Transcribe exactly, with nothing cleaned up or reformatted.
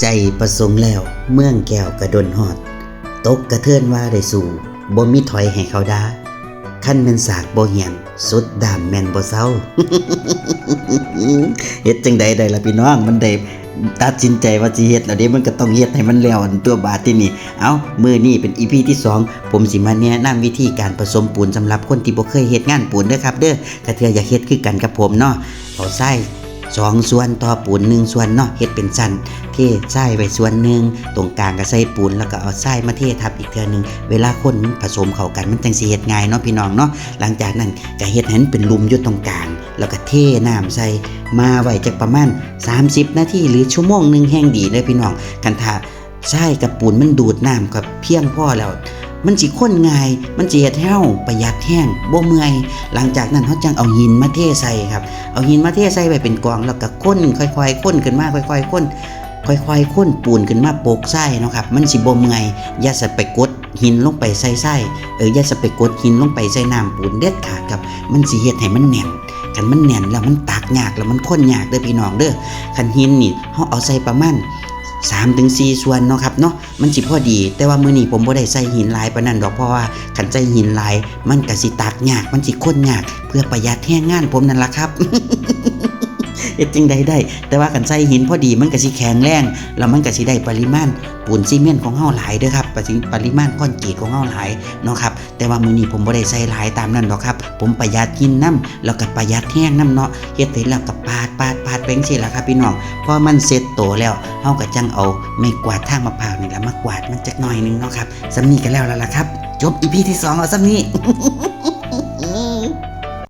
ใจประสงค์แล้ว เมืองแก้วกระดนฮอด ตกกระเทินว่าได้สู่ บ่มีถอยให้เขาด่า คันแม่นสากบ่เหี่ยน สุดด้ามแม่นบ่เซา เฮ็ดจั่งใดได้ล่ะพี่น้อง มันได้ตัดสินใจว่าสิเฮ็ดแล้วเด้ มันก็ต้องเฮ็ดให้มันแล้วอันตัวบาดที่นี่ เอ้า มื้อนี้เป็น อีพี ที่สอง ผมสิมาแนะนำวิธีการผสมปูนสำหรับคนที่บ่เคยเฮ็ดงานปูนเด้อครับเด้อ กะเทื่ออยากเฮ็ดคือกันกับผมเนาะ เอาทรายสองส่วนต่อปูนหนึ่งส่วนเนาะ เฮ็ดเป็นชั้น เททรายไว้ส่วนหนึ่ง ตรงกลางก็ใส่ปูน แล้วก็เอาทรายมาเททับอีกเทื่อหนึ่ง เวลาคนมันผสมเข้ากัน มันจั่งสิเฮ็ดง่ายเนาะพี่น้องเนาะ หลังจากนั้นก็เฮ็ดให้มันเป็นหลุมอยู่ตรงกลาง แล้วก็เทน้ำใส่ มาไว้จักประมาณสามสิบนาที หรือชั่วโมงหนึ่งแฮ่งดีเด้อพี่น้อง คันถ้าทรายกับปูนมันดูดน้ำก็เพียงพอแล้ว มันสิข้นง่าย มันสิเฮ็ดให้เราประหยัดแฮง บ่เมื่อย หลังจากนั้นเราจั่งเอาหินมาเทใส่ครับ เอาหินมาเทใส่ไว้เป็นกอง แล้วก็คน ค่อยๆ คนขึ้นมา ค่อยๆ คน ค่อยๆ คนปูนขึ้นมาโปะทรายเนาะครับ มันสิบ่เมื่อย อย่าสะไปกดหินลงไปใส่ทราย เออ อย่าสะไปกดหินลงไปใส่น้ำปูนเด็ดขาดครับ มันสิเฮ็ดให้มันแน่น คันมันแน่นแล้วมันตักยาก แล้วมันคนยากเด้อพี่น้องเด้อ คันหินนี่เราเอาใส่ประมาณสามถึงสี่ส่วนเนาะครับเนาะ มันสิพอดี แต่ว่ามื้อนี้ผมบ่ได้ใส่หินหลายปานนั้นดอก เพราะว่าคันใส่หินหลาย มันก็สิตักยาก มันสิคนยาก เพื่อประหยัดแฮงงานผมนั่นล่ะครับ เฮ็ดจั่งใดได้ แต่ว่าคันใส่หินพอดี มันก็สิแข็งแรง แล้วมันก็สิได้ปริมาณปูนซีเมนต์ของเราหลายเด้อครับ ปริ ปริมาณคอนกรีตของเราหลายเนาะครับ แต่ว่ามื้อนี้ผมบ่ได้ใส่หลายตามนั้นดอกครับ ผมประหยัดหินนำ แล้วก็ประหยัดแฮงนำเนาะ เฮ็ดเสร็จแล้วก็ปาด ปาด ปาดไปจั่งซี้ล่ะครับพี่น้อง พอมันเสร็จโตแล้ว เราก็จั่งเอาไม้กวาดทางมะพร้าวนี่ล่ะมากวาดมันจักหน่อยหนึ่งเนาะครับ ส่ำนี้ก็แล้วแล้วล่ะครับ จบ อีพี ที่สอง เอาส่ำนี้